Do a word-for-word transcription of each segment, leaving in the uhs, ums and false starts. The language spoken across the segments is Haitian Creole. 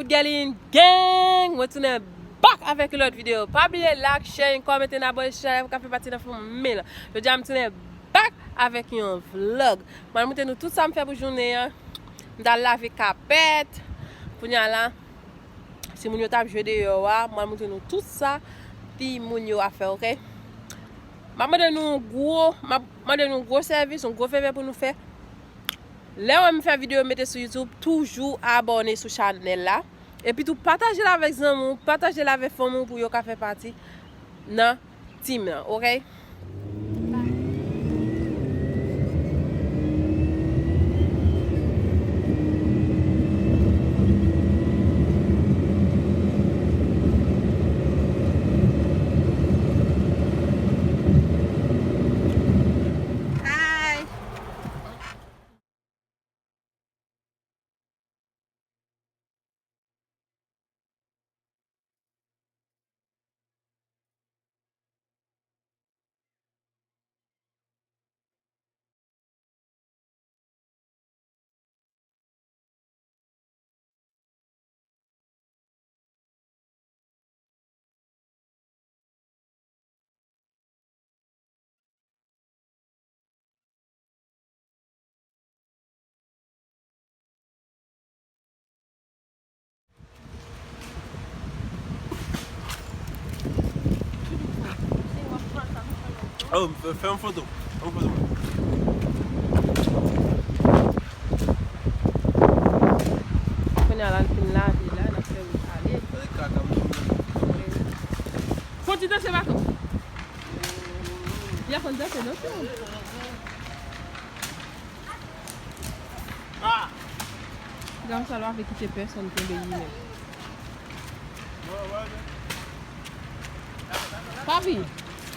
Good Girl in Gang! Mwen tounen back avèk yon lòt videyo. Pa bliye like, share, kòmante, abòne, subscribe, ka fè pati nan fanmi lan. Jodi a m tounen back avèk yon vlog. Mwen montre nou tout sa m fè pou jounen an. M t al lave kapèt. Kounye a la, timoun yo t ap jwe deyò a. Mwen montre nou tout sa timoun yo ap fè, oke? M ap mande nou yon gwo, m ap mande nou yon gwo sèvis, yon gwo favè pou nou fè. Lè w wè m fè videyo mete sou YouTube, toujou abòne sou chanèl la. Epi tou pataje l avèk zanmi w, pataje l avèk fanmi w pou yo ka fè pati nan team nan, oke? Hi. Oh, fè, fè yon foto. Fè yon foto. Kounye a la, n fin lave la, n ap fè wout ale. Fò ti danse baton. Li aprann danse, non, timoun? Granm sa lave kite pèsonn kenbe li menm. Papi.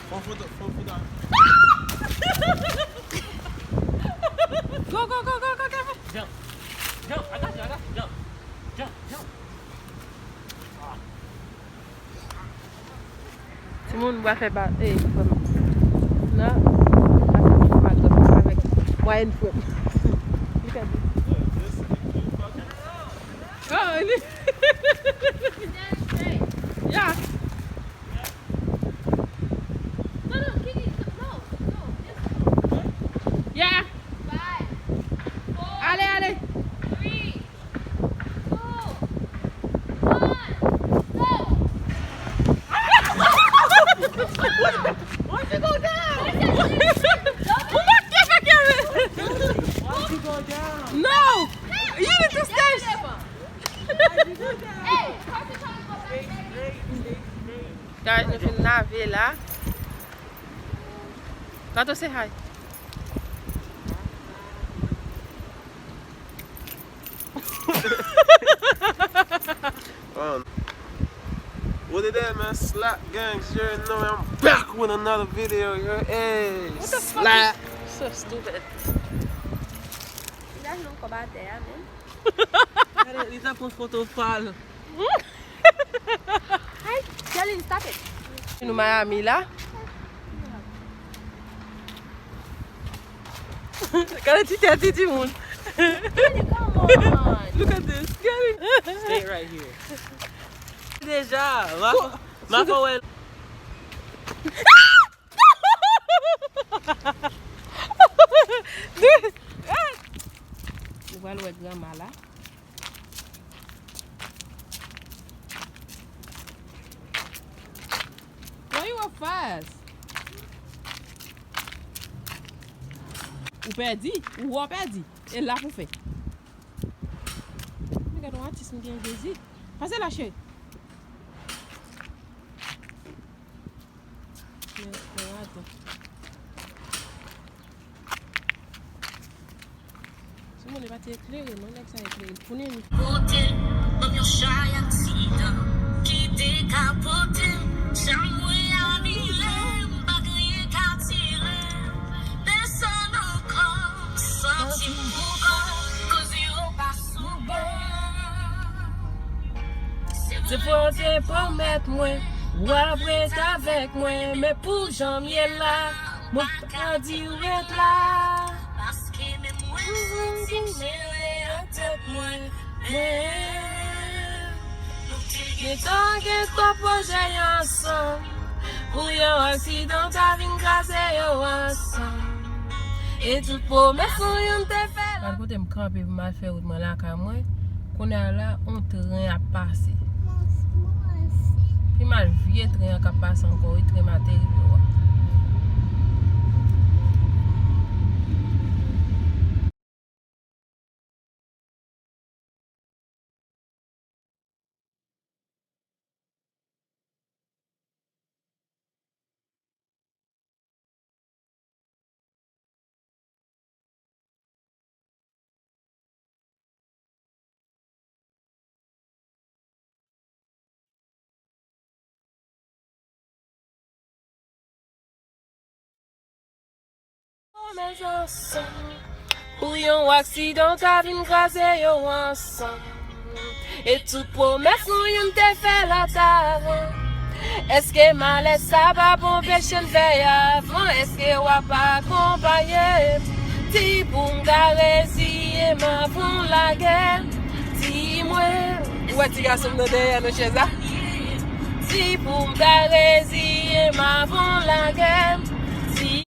Fò foto, fò foto. Go, go, go, go, go, Kevin. Jump. Jump. I got you, I got you. Jump. Jump, jump. Timoun bwa fè ba, eh, frè m. Nan, avèk mwayèn frè m. Look at this. Oh, li. Yeah. Yeah. Ale, ale. Ou pa t ka fè kè. No! You need to stay. Guys, nou fin lave la. Tato, say hi. Um, what it is, man? Slap Gang, you already know, I'm back with another video, you heard? Hey, what the fuck slap. So stupid. Li lage yon kòb atè a, man. Gade, li ta pran foto fal. Ay, Jalin, stop it. Nou Miami la. Gade ti tèt ti timoun. Baby, come on. Look at this. Gade. Stay right here. Deja, ma, ma fè wè. Nou pral wè granma la. Why you up fast? Ou pèdi, ou wè w pèdi. E la pou fè. Men gade yon atis m gen, Jezi. Pase la, cheri. Men, men, atann. Timoun, li pa t eklere, non, nèg sa eklere. Kounye a. Pote l ban m yon chay aksidan ki dekapote m. Janm mwen abile, m pa t rive ka tire pèsonn ankò. Santi m pou kò, koz yo pa sou bon. Se pou w te pwomèt mwen, w ap ret avèk mwen, men pou jan m ye la, mwen pa ka di w ret la. Paske menm mwen santi m mele ak tèt mwen, men Gentan gen twòp pwojè ansanm. Pou yon aksidan ta vin kraze yo ansanm. E tout pwomès nou youn te fè. Gad kote m kanpe pou m al fè wout mwen lakay mwen. Kounye a la, yon tren ap pase. Pi mal vye tren an k ap pase ankò, wi, tren materi yo a. Pwomès ansanm. Pou yon aksidan ta vin kraze yo ansanm. E tout pwomès nou youn te fè lòt avan. Èske malè sa p ap anpeche n fè avan? Èske w ap akonpaye m? Di pou m ka reziye m avan lagè. Di mwen. Ou wè ti gason m nan dèyè nan chèz la? Di pou m ka reziye m avan lagè.